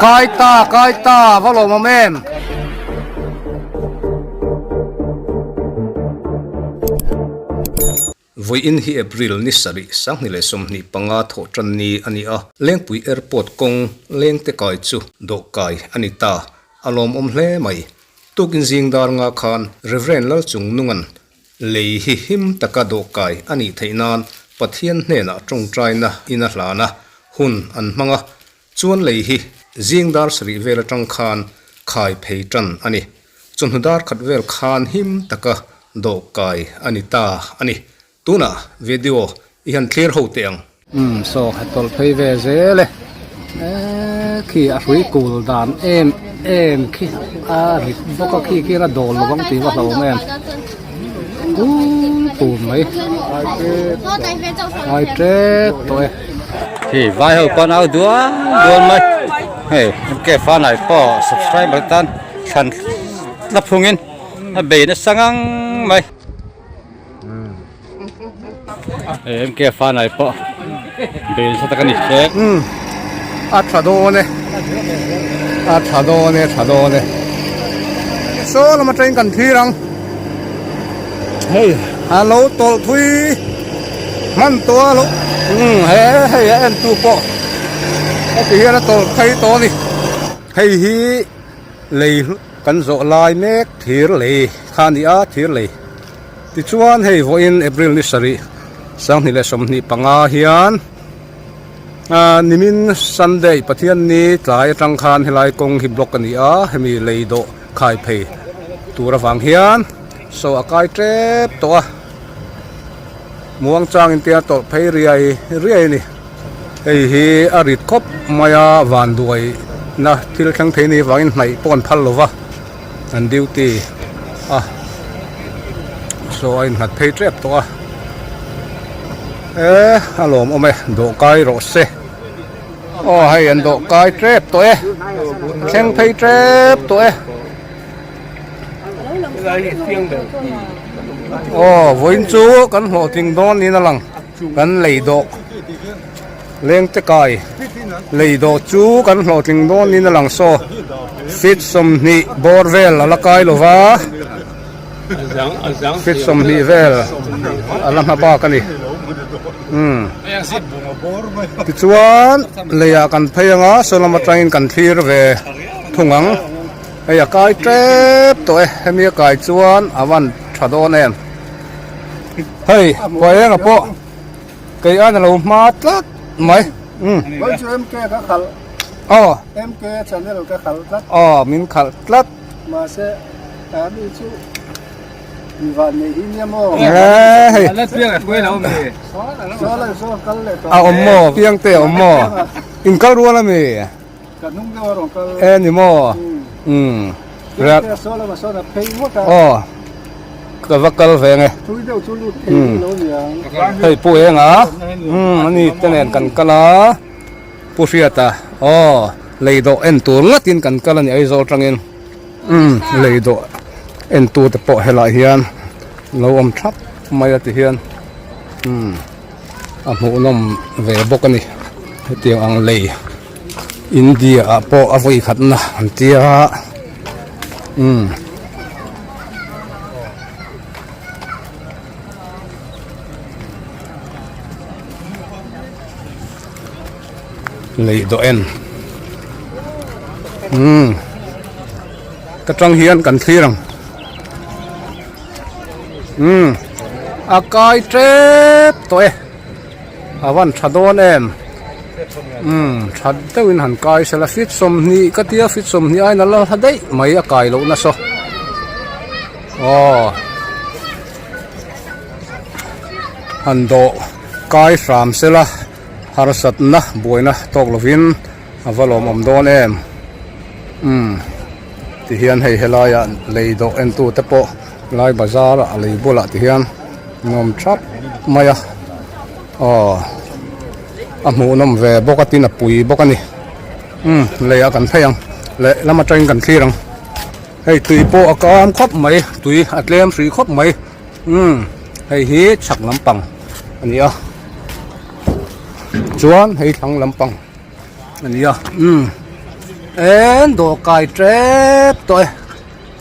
Kai ta kai ta va lawm awm em. Vawiin hi April ni sarih 2025 thawh tan ni a ni a, Lengpui Airport kawng lengte kai chu dawhkai a ni ta, a lawmawm hle mai. Tukin zing dar nga khan Rev Lalchungnunga'n lei hi him taka dawhkai a nih theih nan Pathian hnenah tawngtaina in a hlan a, hun an hmang a, chuan lei hi zing dar sarih vel atang khan khai phei tan a ni. Chawhnu dar khat vel khan him taka dawhkai a ni ta a ni. Tunah video i han thlir ho teh ang. Umm saw khat tawlh phei ve zel e. Eee khi a hrui kul dan em em khi a rit bawk a khi khian a dawl lo vang tih va hlauhawm em. Kul pum mai. Ai tep tawh e. Hei vai ho pawn au dual dual mai. Hei MK Fanai pawh subscriber tan thlan tla phungin a bei nasa ngang mai. MK Fanai pawh bei nasa tak a ni hle. Umm a tha dawn e a tha dawn e tha dawn e saw lam atangin kan thlir ang hei a lo tawlh thui hman tawh a lo umm he hei a entu pawh heti hian a tawlh phei tawh a ni hei hi lei kan zawh lai mek thir lei kha a ni a thir lei tichuan hei vawiin April ni sarih 2025 hian ah nimin Sunday Pathianni tlai atang khan helai kawng hi block a ni a hemi lei dawh khai phei tur avang hian saw a kai tep tawh a muang changin tia tawlh phei riai riai a ni. Hei hi a rit khawp mai a vanduai na thil thleng thei ni vangin hnaih pawh an phal lo va an duty a saw a innghat phei tep tawh a e a lawmawm e dawhkai rawh se aw hei an dawhkai tep tawh e thleng phei tep tawh e aw vawiin chu kan hlawhtling dawn niin a lang. Kan lei dawh lengte kai lei dawh chu kan hlawhtling dawn niin a lang saw feet 20 bawr vel a la kai lo va feet 20 vel a la hma bak a ni umm tichuan leiah kan phei anga saw lam atangin kan thlir ve thung ang hei a kai tep tawh e hemi a kai chuan a van tha dawn em. Hei Huaenga pawh kei an alo hma tlat mai umm. Kawng chu MK ka khalh. Aw. MK channel ka khalh tlat. Aw min khalh tlat. Mahse a mi chu mi van nei hi nia maw. Eee hei. Saw lai saw kal leh tawh. A awm maw piang te a awm maw in kal rual ami. Ka hnung deuh a rawn kal. E ni maw? Umm. Riat. Saw lamah sawn a phei ngawt a. Aw. Ka va kal ve nge. Tui deuh chu lut thei lo ni ang. Hei Pu Enga. Umm ani te nen kan kal a. Pu Hriata. Aw. Lei dawh en tur ngatin kan kal a ni Aizawl tangin. Umm lei dawh en tu te pawh helai hian lo awm thap mai a ti hian. Umm. A hmuhnawm ve bawk a ni hetiang ang lei India ah pawh a vawi khatna an tia umm lei dawh en umm ka tang hian kan thlir ang. Umm a kai tep tawh e a van tha dawn em umm tha deuhin han kai sela feet 20 ka tia feet 20 aiin a la hla daih mai a kai loh nasa aw han dawh kai hram sela harsatna buaina tawk lovin a va lawmawm dawn em umm. Tihian hei helaiah lei dawh entu te pawh lai bazar ah lei bulah tihian an awm thap mai a aw a hmuhnawm ve bawk a tin a pui bawk a ni umm leiah kan phei ang leh lam atangin kan thlir ang hei tui pawh a kam khawp mai tui a tlem hrih khawp mai umm hei hi chhak lampang a ni a chuan hei thlang lampang. a ni a umm en dawhkai tep tawh e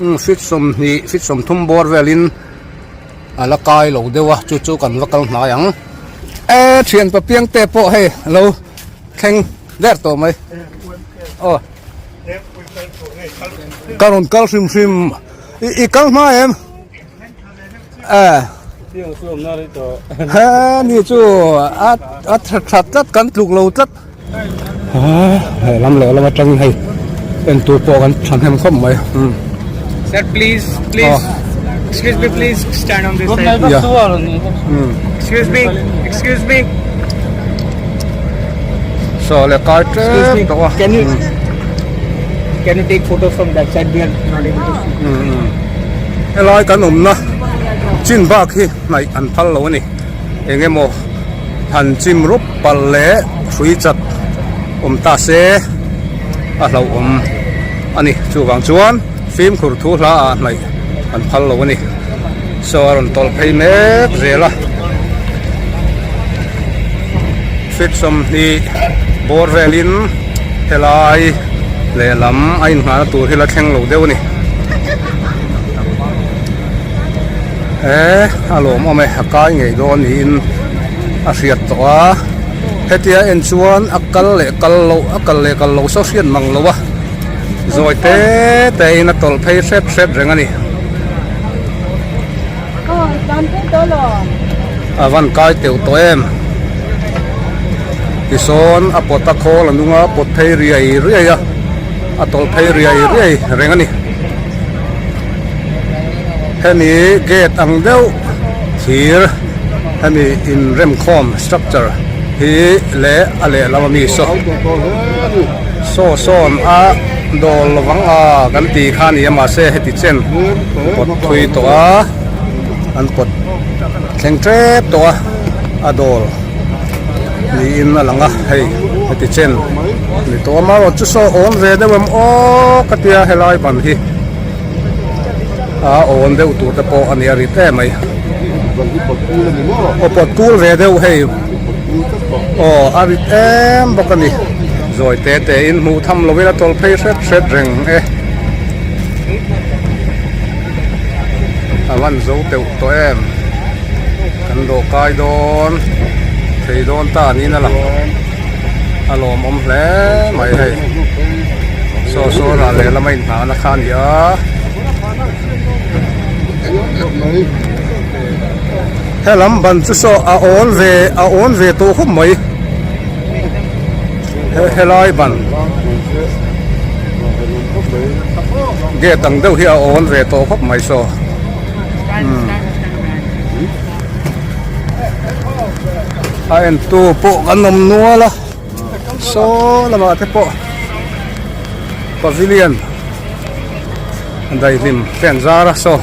umm feet 20 feet 30 bawr velin a la kai lo deuh a chu chu kan va kal hnai ang e thian papiang te pawh hei a lo thleng der tawh mai aw ka rawn kal hrim hrim i kal hma em. He ni chu a a tha tha tlat kan tluk lo tlat he lam leh lam atangin hei en tur pawh kan thahnem khawp mai Sir please please excuse me please stand on this side excuse me excuse me saw leh kai tep tawh a can you can you take photo from that side we are not able to see Helai kan awmna chin bak hi hnaih an phal lo a ni. Eng emaw han chim rup palh leh hrui chat awm ta se a hlauhawm a ni. Chuvang chuan fimkhur thu hla ah hnaih an phal lo a ni. Saw a rawn tawlh phei mek zel a. Feet 20 bawr velin helai lehlam a inngahna tur hi la thleng lo deuh a ni. He a lawmawm e a kai ngei dawn niin a hriat tawh a hetia en chuan a kal leh kal loh a kal leh kal loh saw hriat mang lo a zawi te te in a tawlh phei hret hret reng a ni a van kai teuh tawh em tisawn a pawt a khawl a nung a pawt phei riai riai a. a tawlh phei riai riai reng a ni hemi gate ang deuh thir hemi inremkhawm structure hi leh a lehlam ami saw saw sawn a dawl lovang a kan tih kha a ni a mahse heti chen pawt thui tawh a an pawt thleng tep tawh a a dawl. Niin a lang a hei heti chen ni tawh a marawh chu saw awn ve deuh em aw ka tia helai ban hi a awn deuh tur te pawh a ni a rit em mai aw pawt kul ve deuh hei aw a rit em bawk a ni zawi te te in hmuh tham lovin a tawlh phei hret hret reng e a van zo teuh tawh em. Kan dawh kai dawn thei dawn ta niin a lang a lawmawm hle mai hei saw saw rah leh lama inhnahna kha a ni a helam ban chu saw a awn ve a awn ve tawh khawp mai helai ban gate ang deuh hi a awn ve tawh khawp mai saw. A en tu pawh kan awm nual a saw lamah te pawh pavilion daihlim te an zar a saw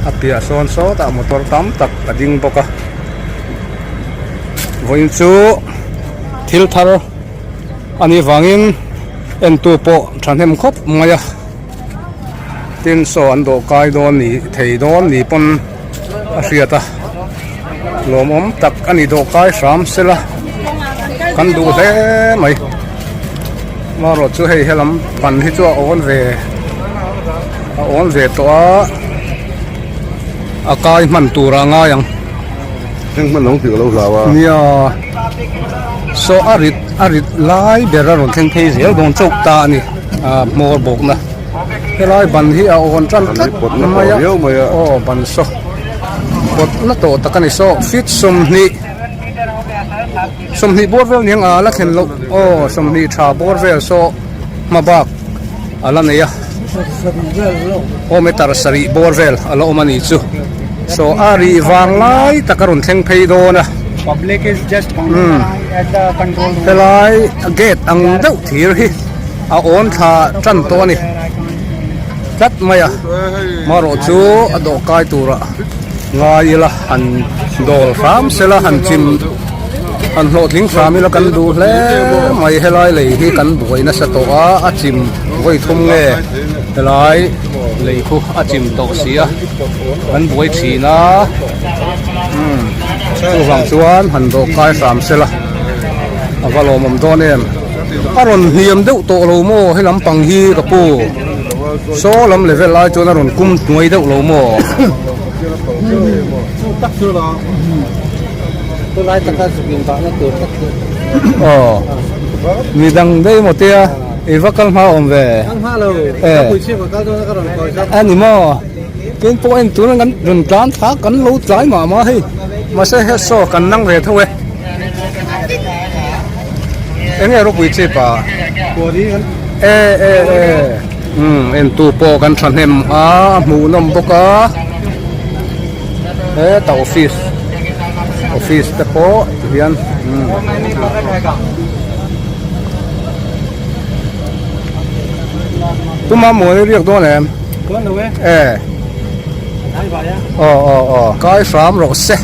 a piah sawn sawtah motor tam tak a ding bawk a vawiin chu thil thar. A nih vangin entu pawh thahnem khawp mai a, tin saw an dawh kai dawn ni thei dawn ni pawn a hriat a, lawmawm tak a ni dawh kai hram sela kan duh hle mai marawh chu hei helam ban hi chu a awn ve a awn ve tawh a a kai hman tur a ngai ang. Thleng hman lo tih ka lo hlau a. Nia saw a rit a rit lai ber a rawn thleng phei zel dawn chauh ta a ni a hmawr bawkna helai ban hi a awn tan tlat mai a aw ban saw pawt na tawh tak a ni saw feet 20 20 bawr vel niang a la thlen loh aw 20 tha bawr vel saw hma bak a la nei a. Aw meter sarih bawr vel a la awm a ni chu saw a rih vang lai tak a rawn thleng phei dawn a umm helai gate ang deuh thir hi a awn thla tan tawh a ni tlat mai a marawh chu a dawh kai turah ngai ila han dawl hram sela han chim han hlawhtling hram ila kan duh hle mai helai lei hi kan buai nasa tawh a a chim vawi thum nge helai lei khu a chim tawh si a kan buai thin a umm. Chuvang chuan han dawh kai hram se la a va lawmawm dawn em. A rawn hniam deuh tawh lo maw he lampang hi ka pu. Saw lam level lai chuan a rawn kum hnuai deuh lo maw. Aw midang daih maw tia i va kal hma awm ve. A ni maw. Tin pawh en tuna kan rawn tlan thla kan lo tlai mah mah hei mahse he saw kan nang ve tho e eng nge ropui chip a e e e umm en tu pawh kan thahnem a a hmuh nawm bawk a heta office office te pawh ti hian umm. Tuma mawi riak dawn em? Dawn lo e. E. Aw aw aw. Kai hram rawh se.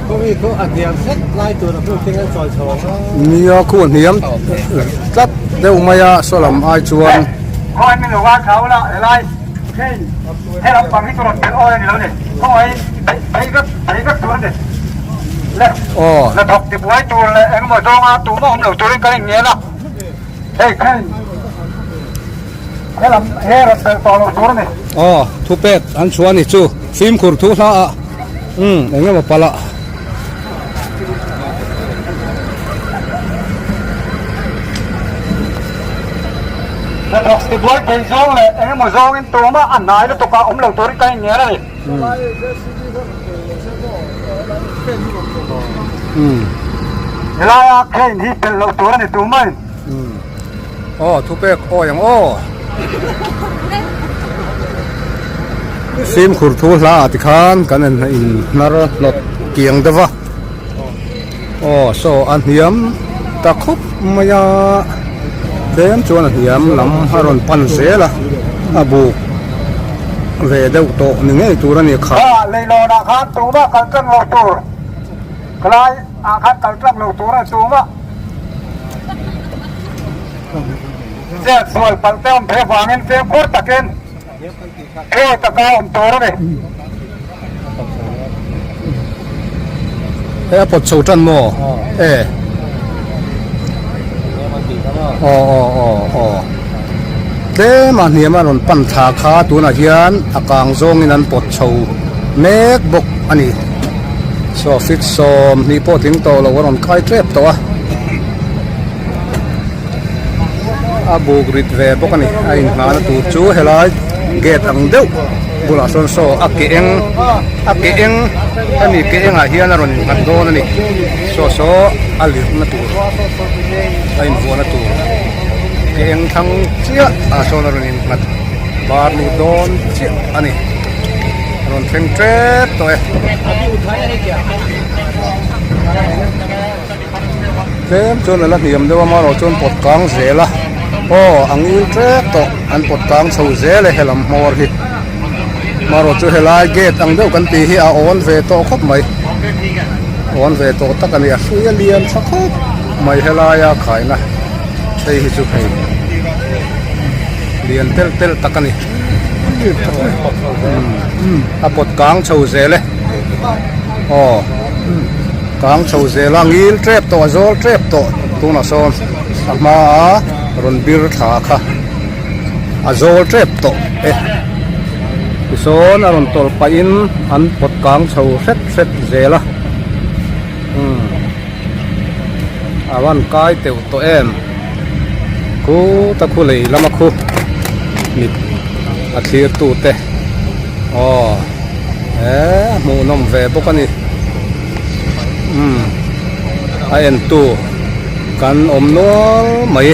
Khawi khu a hniam hret lai tur a hmun teng an chawi chho ang a. Nia khu a hniam tlat deuh mai a saw lam ai chuan. Khawi min lo ngai thau la helai hei he lam pang hi chu rawn tel awi a ni lo ni. Khawi bei vek bei vek tur a ni. Le la thawk tibuai tur leh engemaw zawnga tumah awm lo turin kan inngen a. Hei khan helam he rawn belh tawh loh tur a ni. Aw, thupek an chhuah a ni chu. Fimkhur thu hla ah umm eng emaw palh ah. Hnathawk tibuai thei zawng leh eng emaw zawngin tumah a hnai lutuk ah awm lo turin kan inngen a ni. Helaia crane hi pelh loh tur a ni tu mai. Aw thupek awi ang aw. Fimkhur thu hla ah tikhan kan en in hnar hnawt kiang deuh va. Aw saw a hniam ta khawp mai a tlem chuan a hniam lam a rawn pan zel a a buk ve deuh tawh ni ngei tur a ni kha. Kha leilawn ah khan tumah kal tlang lo tur khalai ah khan kal tlang lo tur a tumah chet sual palh te awm thei avangin fimkhur takin Khawi taka awm tur a ni. Hei a pawt chho tan maw? E. Aw aw aw aw. Tlem a hniam a rawn pan thla kha tunah hian a kang zawngin an pawt chho mek bawk a ni. Saw fit 20 pawh tling tawh lo a rawn kai tep tawh a. A buk rit ve bawk a ni a inhnahna tur chu helai gate ang deuh bulah sawn saw a ke eng a ke eng hemi ke engah hian a rawn innghat dawn a ni saw saw a lirhna tur a invuahna tur ke eng thlang chiah ah sawn a rawn innghat bar lut dawn chiah a ni a rawn thleng tep tawh e. Tlem chuan a la hniam deuh a amaherawh chuan pawt kang zel a aw a ngil tep tawh an pawt kang chho zel e helam hmawr hi amaherawh chu helai gate ang deuh kan tih hi a awn ve tawh khawp mai awn ve tawh tak a ni a hrui a lian tha khawp mai helaia khaina phei hi chu hei lian telh telh tak a ni a pawt kang chho zel e aw. Kang chho zel a ngil tep tawh a zawl tep tawh tunah sawn a hma a rawn bir thla kha a zawl tep tawh e tisawn a rawn tawlh pahin an pawt kang chho hret hret zel a umm a van kai teuh tawh em khuta khu lei lama khu mit a thlir tute aw. Eee a hmuhnawm ve bawk a ni umm a en tu kan awm nual mai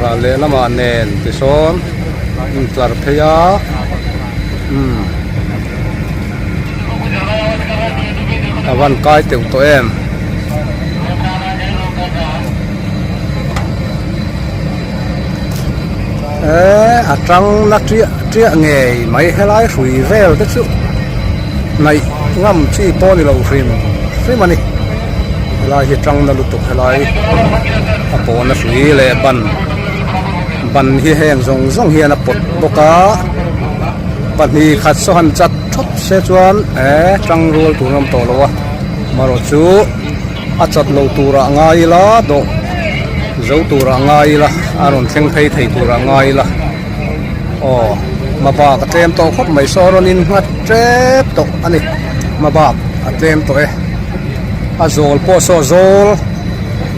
ral lehlamah nen tisawn intlar phei a umm a van kai teuh tawh em. Eee a tang na chiah chiah ngei mai helai hrui vel te chu hnaih ngam chi pawh a ni lo hrim hrim a ni helai hi tang na lutuk helai a pawhna hrui leh ban ban hi heng zawng zawng hian a pawt bawk a. Pahnih khat saw han chat thawt se chuan eh tang rual tur an awm tawh lo a marawh chu a chat lo turah ngai ila dawh zo turah ngai ila a rawn thleng phei thei turah ngai ila aw hmabak a tlem tawh khawp mai saw rawn in nghat tep tawh a ni hmabak a tlem tawh e a zawl pawh saw zawl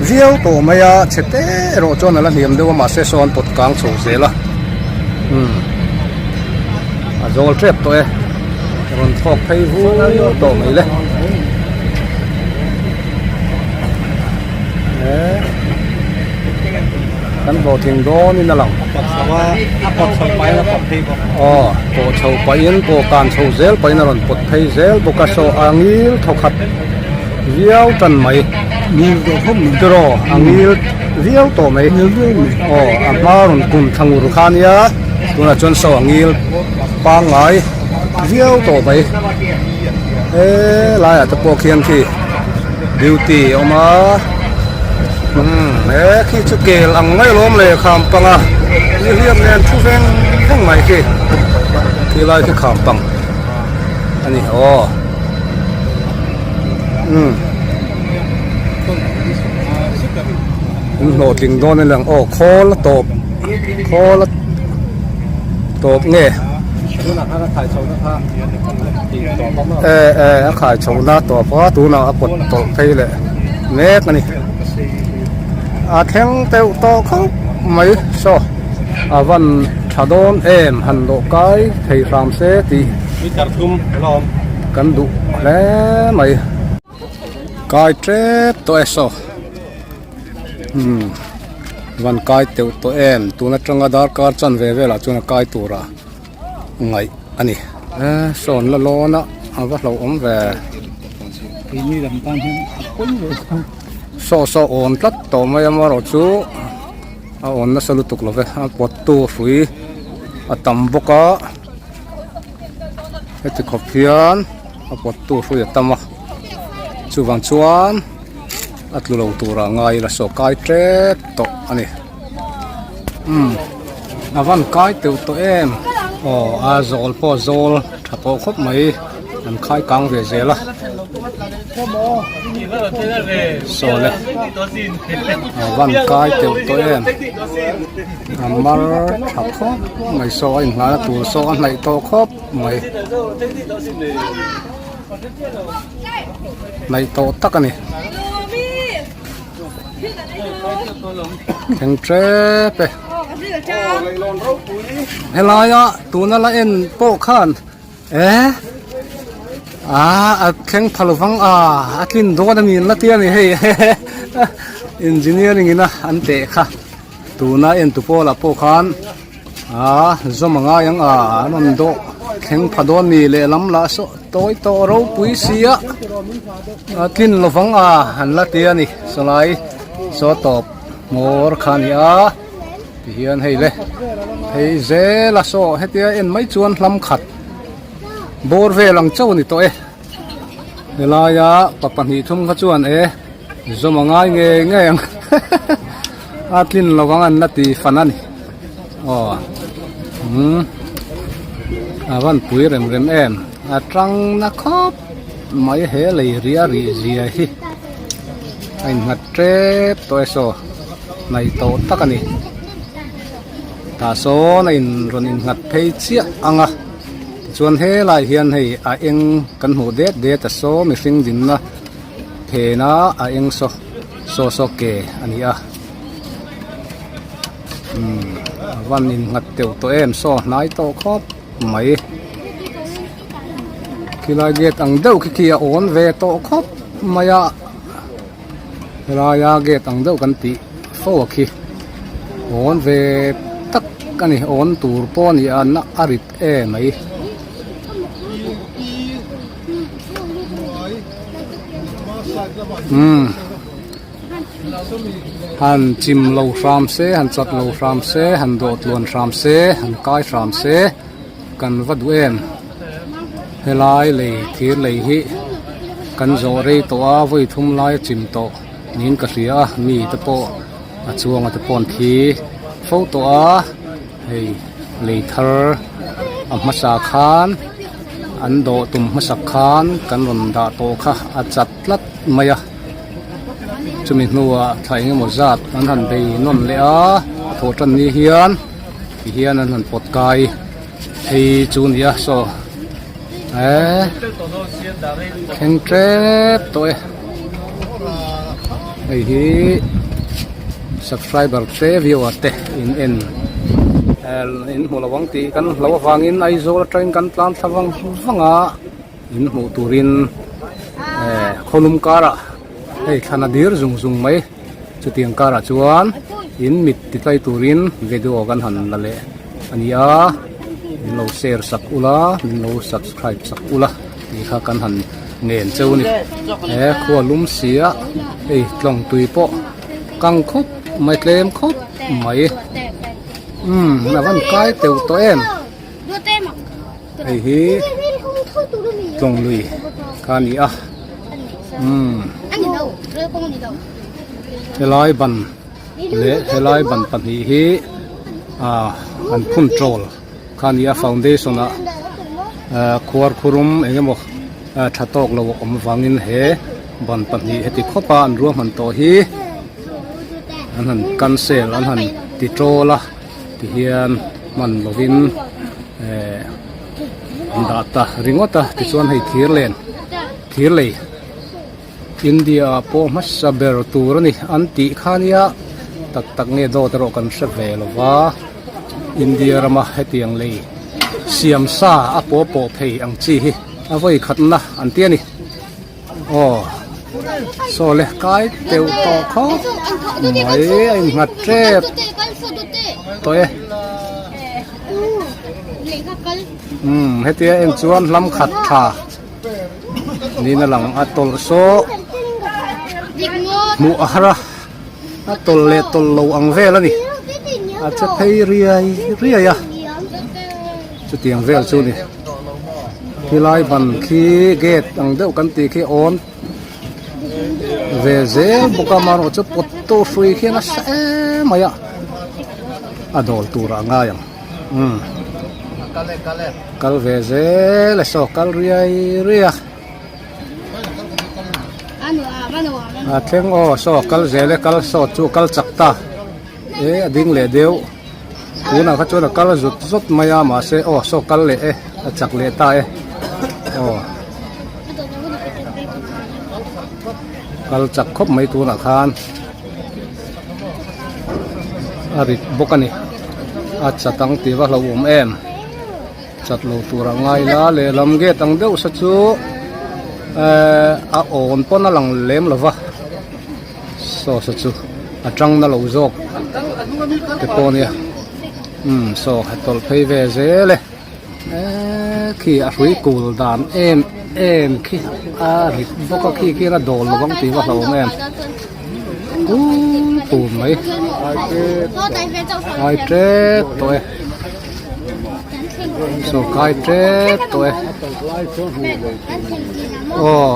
viau tawh mai a chhe te erawh chuan a la hniam deuh a mahse saw an pawt kang chho zel a umm a zawl tep tawh e rawn thlawk phei vur tawh mai le eh kan hlawhtling dawnin a lang aw pawh chho pahin pawh kan chho zel pahin a rawn pawt phei zel bawk a saw a ngil thawkhat viau tan mai tiraw a ngil viau tawh mai aw a hma rawn kum thla ngur kha ania tunah chuan saw a ngil pangngai viau tawh mai he laiah te pawh khian khi duty a awm a umm he khi chu kel ang mai alawm le kham pang a nihliap nen thu veng veng mai khi khi lai khi kham pang a ni aw umm in hlawhtling dawn a ni ang aw khawl a tawp khawl a tawp nge e e a khai chho na tawp a tunah a pawt tawlh phei leh mek a ni a thleng deuh tawh khawp mai saw a van tha dawn em han lawh kai thei hram se tih kan duh hle mai. Kai tep tawh e saw umm van kai teuh tawh em tun atanga darkar chan ve velah chuan a kai tura ngaih a ni e sawn la lawn a a va hlauhawm ve saw saw awn tlat tawh mai a marawh chu a awn nasa lutuk lo ve a pawt tu hrui a tam bawk a heti khawp hian. A pawt tu hrui a tam a chuvang chuan a tlu lo turah ngai ila saw kai tep tawh a ni umm a van kai teuh tawh em aw a zawl pawh a zawl tha tawh khawp mai an khai kang ve zel a saw le a van kai teuh tawh em a mar tha khawp mai saw a inhnahna tur saw a hnaih tawh khawp. Mai hnaih tawh tak a ni thleng tep e helaia tuna la en pawh khan eh ah a thleng pha lovang a a tlin dawn a ni an la tia ni hei engineering ina an teh kha tuna en tu pawlah pawh khan. Aa zawm a ngai ang a an rawn dawh thleng pha dawn ni lehlam lah saw tawi tawh ropui si a a tlin lovang a an la ti a ni sawlai saw tawp hmawr kha a ni a tihian hei le phei zel a saw hetia en mai chuan hlam khat bawr vel ang chauh a ni tawh e helaia pa pahnih thum kha chuan e zawm a ngai ngei ngei ang. A tlin lo ang an la ti fan a ni aw umm a van pui rem rem em a tang na khawp mai he lei ria rih zia hi a innghat tep tawh e saw hnaih tawh tak a ni tah sawn a in rawn innghat phei chiah ang a tichuan helai hian hei a eng kan hmuh det det a saw mihring dinna phena a eng saw. Saw saw ke a ni a umm a van innghat teuh tawh em saw hnai tawh khawp mai khilai gate ang deuh khi khi a awn ve tawh khawp mai a helaia gate ang deuh kan tih fo a khi awn ve tak a ni awn tur pawh a ni a na a rit em mai. Umm han chim lo hram se han chat lo hram se han dawh tluan hram se han kai hram se kan va duh em helai lei thir lei hi kan zawh rei tawh a vawi thum lai a chim tawh niin ka hria a mi te pawh a chuang a te pawh an thi fo tawh a hei lei thar. A hmasa khan an dawh tum hmasak khan kan rawn dah tawh kha a chat tlat mai a chumi hnuah thla eng emaw zat an han bei nawn leh a a thawh tan ni hian ti hian an han pawt kai phei chu a ni a saw eee thleng tep tawh e hei hi subscriber te viewer te in en in hmu lo ang tih kan hlo avangin Aizawl atangin kan tlan thla vang vang a in hmuh turin eh khawlum karah hei thlan a dir zung zung mai chutiang karah chuan in mit ti tlai turin video kan han la leh a ni a min lo share sak ula min lo subscribe sak ula tih kha kan han ngen cheu a ni he khua lum si a hei tlawng tui pawh kang khawp mai tlem khawp mai umm a van kai teuh tawh em hei hi tlawng lui kha a ni a umm helai ban leh helai ban pahnih hi ah an phun tawl kha a ni a foundation ah ah khuar khurum eng emaw ah tha tawk lo a awm vangin he ban pahnih heti khawpa an ruahman tawh hi an han cancel an han ti tawl a tihian hman lovin eh an dah ta ringawt a tichuan hei thir len thir lei India ah pawh hmasa ber tur a ni an tih kha nia tak tak nge dawt erawh kan hre ve lo va India rama hetiang lei siam sa a paw pawh phei ang chi hi a vawi khatna an ti a ni aw saw le kai teuh tawh khawp mai a innghat tep tawh e umm hetia en chuan hlam khat tha. Niin a lang a tawlh saw hmuh a har a a tawlh leh tawlh lo ang vel a ni a che phei riai riai a chutiang vel chu a ni khilai ban khi gate ang deuh kan tih khi awn ve zel bawk a amaherawh chu pawt tawh hrui khi a nasa em mai a a dawl turah a ngai ang. Umm kal ve zel e saw kal riai riai a a thleng aw saw kal zel e kal saw chu kal chak ta e a ding leh deuh tunah kha chuan a kal zut zut mai a mahse aw saw kal leh e a chak leh ta e aw kal chak khawp mai tunah khan. A rit bawk a ni a chat ang tih va hlauhawm em chat lo tur a ngai la lehlam gate ang deuh sa chu ehh a awn pawn a lang lem lo va saw sa chu a tang na lo zawk te pawh a nia umm saw a tawlh phei ve zel e ehh khi a hrui kul dan em em khi a rit bawk a khi khian a dawl lo vang tih va hlauhawm em. Kul tur mai kai tep tawh e saw kai tep tawh e aw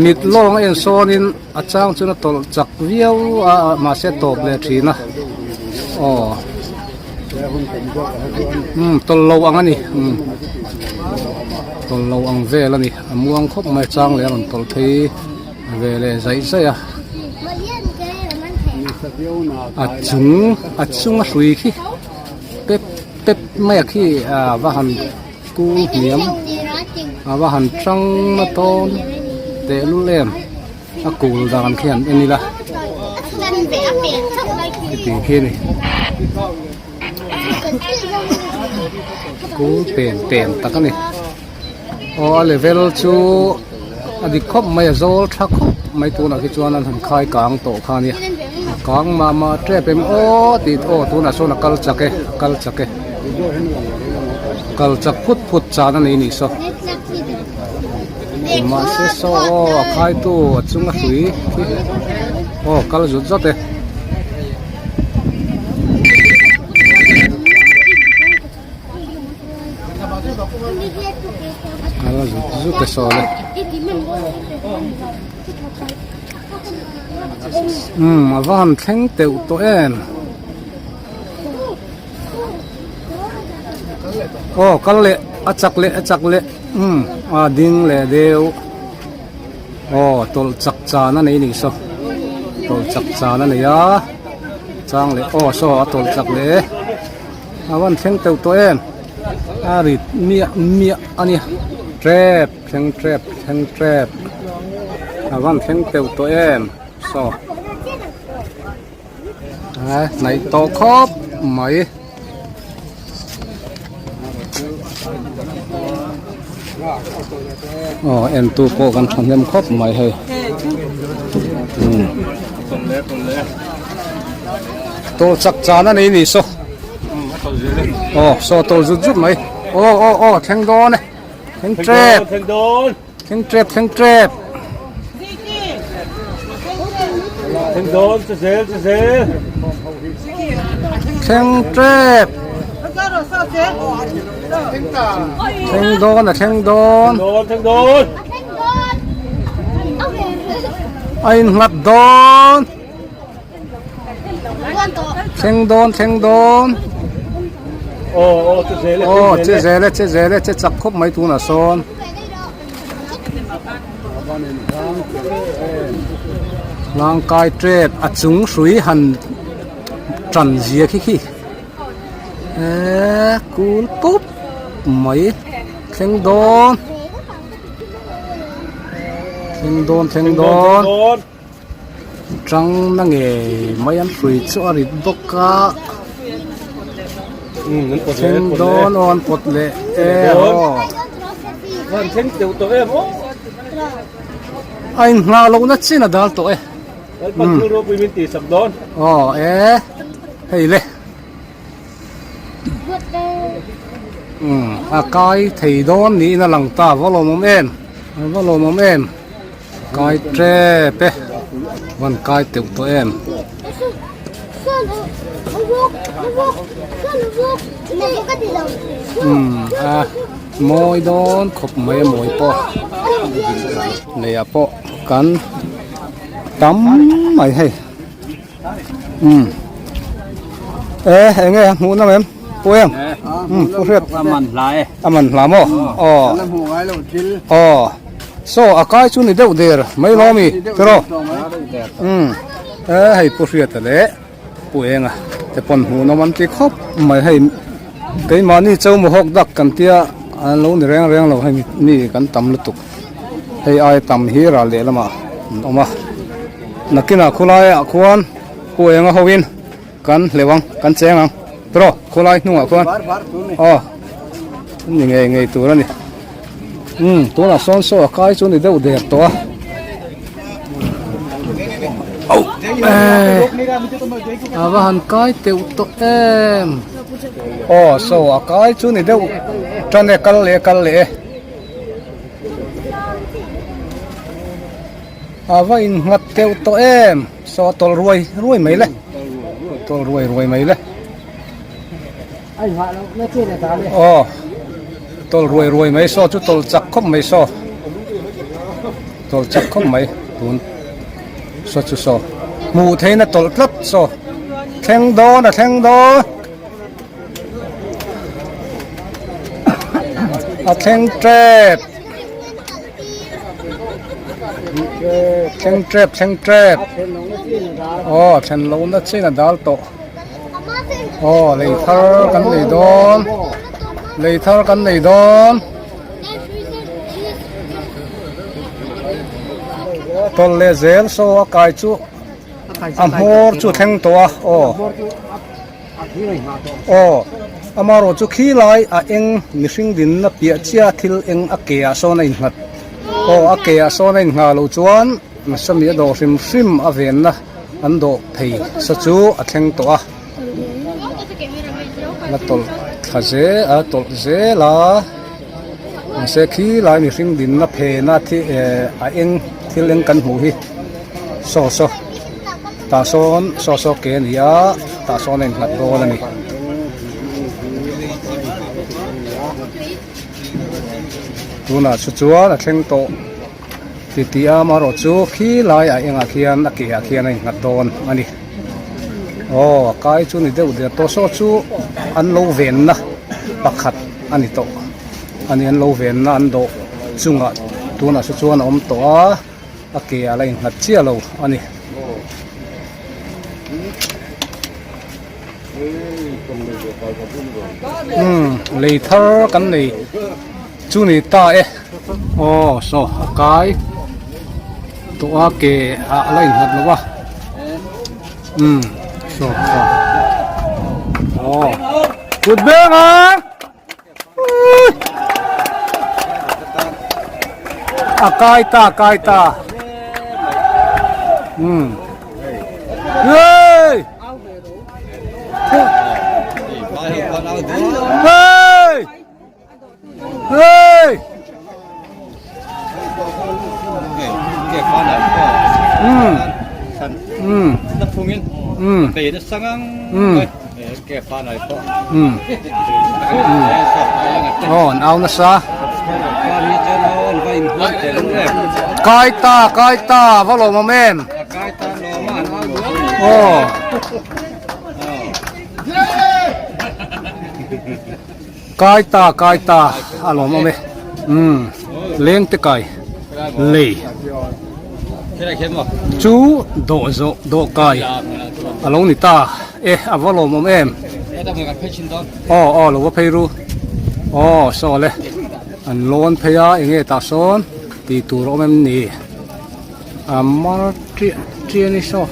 mit lawng a en sawn in a chang chuan a tawlh chak viau a mahse a tawp leh thin a aw umm tawlh lo ang a ni umm tawlh lo ang vel a ni a muang khawp mai a chang leh a rawn tawlh phei. Ve leh zaih zaih a a chung a chunga hrui khi pep pep mai a khi a va han kul hniam a va han tang na tawn tehlul em a kul dan khi han en ila heti khi a ni kul pen pen tak a ni. Aw a level chu a dik khawp mai a zawl tha khawp mai tunah khi chuan an han khai kang tawh kha ania kang mah mah tep em aw tih aw tunah sawn a kal chak e a kal chak e kal chak phut phut chan a nei nih saw mahse saw aw a khaitu a chunga hrui khi aw kal zut zut e. Kal zut zut e sawn e umm a va han thleng teuh tawh em. Aw kal leh a chak leh a chak leh umm a ding leh deuh aw tawlh chak chan a nei nih saw tawlh chak chan a nei a chang leh aw saw a tawlh chak leh e a van thleng teuh tawh em a rit miah miah a ni tep thleng tep thleng tep a van thleng teuh tawh em saw. Hnaih tawh khawp mai. Aw entu pawh kan thahnem khawp mai hei. Tawlh chak chan a nei ni saw. Aw saw tawlh zut zut mai. Aw aw aw thleng dawn e. Thleng tep. Thleng tep thleng tep. Thleng dawn che zel che zel. Thleng tep. Thleng dawn a thleng dawn. Thleng dawn. A innghat dawn. Thleng dawn thleng dawn. Aw aw che zel e. Aw che zel e che zel e che chak khawp mai tunah sawn. Hlangkai tep a chung hrui han tan zia khi khi eee kul pup mai thleng dawn thleng dawn thleng dawn. Tang na ngei mai an hrui chu a rit bawk a thleng dawn aw an pawt leh e aw a inhnah lohna chin a dal tawh e aw e hei le a kai thei dawn niin a lang ta va lawmawm em va lawmawm em. Kai tep e, van kai teuh tawh em? Umm a mawi dawn khawp mai a mawi pawh leiah pawh kan tam mai hei umm e eng nge a hmuh na em pu em umm pu hriat a man hla e a man hla maw aw aw saw a kai chu ni deuh der mai lawmi tiraw umm e hei pu hriata leh pu enga te pawn hmuh nawm an ti khawp mai hei keimahni chauhmaw hawk dak kan tia an lo ni reng reng lo hei mi kan tam lutuk. Hei ai tam hi ral leh lamah an awm a, nakinah khawlaiah khuan pu enga hoin kan hleuh ang, kan cheng ang tawh khawlai hnungah khuan aw ni ngei ngei tur a ni umm tunah sawn saw a kai chu ni deuh der tawh a a va han kai teuh tawh em aw saw a kai chu ni deuh tan e kal leh kal leh e. A va innghat deuh tawh em saw tawlh ruai ruai mai le tawlh ruai ruai mai le aw tawlh ruai ruai mai saw chu tawlh chak khawp mai saw tawlh chak khawp mai tun saw chu saw hmuh theihna tawlh tlat saw thleng dawn a thleng dawn. A thleng tep thleng tep thleng tep aw thlen lohna chin a dal tawh aw lei thar kan nei dawn lei thar kan nei dawn tawlh leh zel saw a kai chu a hmawr chu a thleng tawh a aw. Aw, amarawh chu khi lai a eng mihring dinna piah chiah thil eng a ke ah sawn a innghat. Aw, a ke ah sawn a inngah loh chuan sawmi a dawh hrim hrim a venna an dawh phei sa chu a thleng tawh a. La tawlh thla zel a tawlh zel a, mahse khi lai mihring dinna phena thi eh a eng thil eng kan hmuh hi saw saw. Tah sawn saw saw ke a ni a tah sawn a innghat dawn a ni. Tunah chu chuan a thleng tawh ti tih a amaherawh chu khi lai ah engah khian a ke ah khian a innghat dawn a ni. Aw a kai chu ni deuh der tawh saw chu an lo venna pakhat. a ni tawh a ni an lo venna an dawh chungah tunah saw chuan a awm tawh a a ke a la innghat chiah lo a ni. Umm lei thar kan nei chu ni ta e aw saw a kai tawh a ke ah a la innghat lo a umm saw saw aw kut beng a a kai ta kai ta umm hey hey hey umm umm umm umm Aw an au nasa kai ta kai ta va lawm awm em aw kai ta kai ta a lawm awm e umm leng te kai lei chu dawh zawh dawh kai a lo ni ta. E a va lawmawm em aw aw lo va phei ru aw saw le an lawn phei a eng nge tah sawn tih tur a awm em ni a mar chiah chiah a ni saw.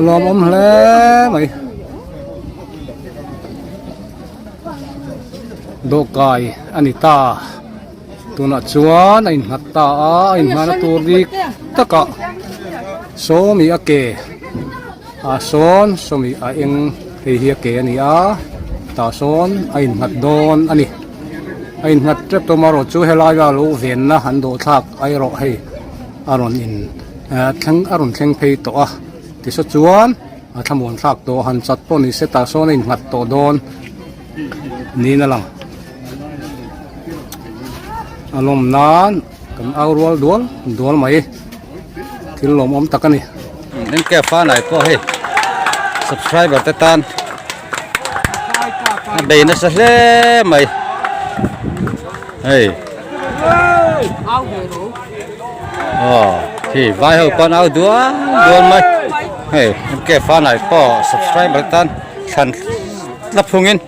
Lawmawm hle mai dawhkai a ni ta. Tunah chuan a innghat ta a, a inngahna tur bik takah sawmi a ke ah sawn sawmi a eng hei hi a ke a ni a tah sawn a innghat dawn a ni a innghat tep tawh amaherawh chu helai a lo venna an dawh thlak a erawh hei a rawn in thleng a rawn thleng phei tawh a tisaw chuan a thlamuan thlak tawh han chat pawh ni se tah sawn a innghat tawh dawn niin a lang. A lawm nan kan au rual dual dual mai thil lawmawm tak a ni. MK Fanai pawh hei subscriber te tan a bei nasa hle mai hei aw khi vai ho pawn au dual dual mai hei MK Fanai pawh subscriber te tan thlan tla phungin.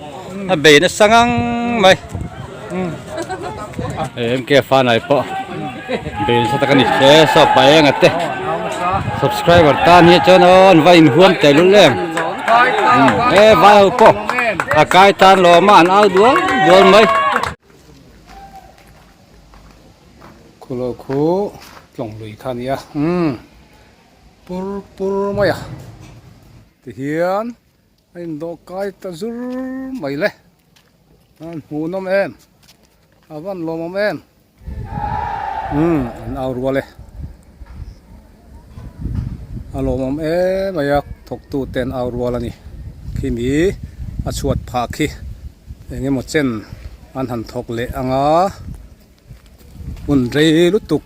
A bei nasa ngang mai MK Fanai pawh bei nasa tak a ni hle saw pa enga te subscriber tan hi chuan aw an va inhuam teh lul em e vai ho pawh a kai tan lawm a an au dual dual mai. Khulo khu tlawng lui kha a ni a umm pur pur mai a tihian. A indawh kai ta zur mai le a hmuh nawm em a van lawmawm em umm an au rual e a lawmawm em mai a thawk tu te an au rual a ni khimi a chhuat phah khi eng emaw chen an han thawk leh ang a hun rei lutuk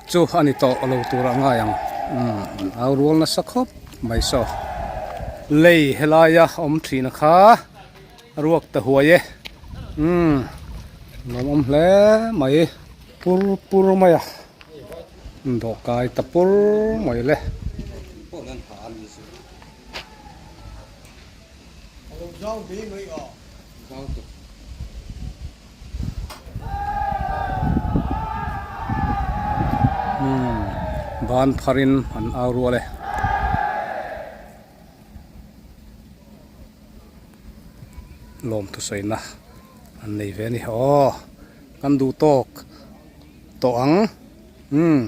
Chu a ni tawh lo tur a ngai ang. Umm an au rual nasa khawp mai saw. Lei helaia awm thina kha a ruak ta huai e. Umm lawmawm hle mai pur pur mai a. Dawhkai ta pur mai le. Umm ban pharin an au rual e. Lawm thusawiina an nei ve a ni. Aw kan duh tawk tawh ang. Umm.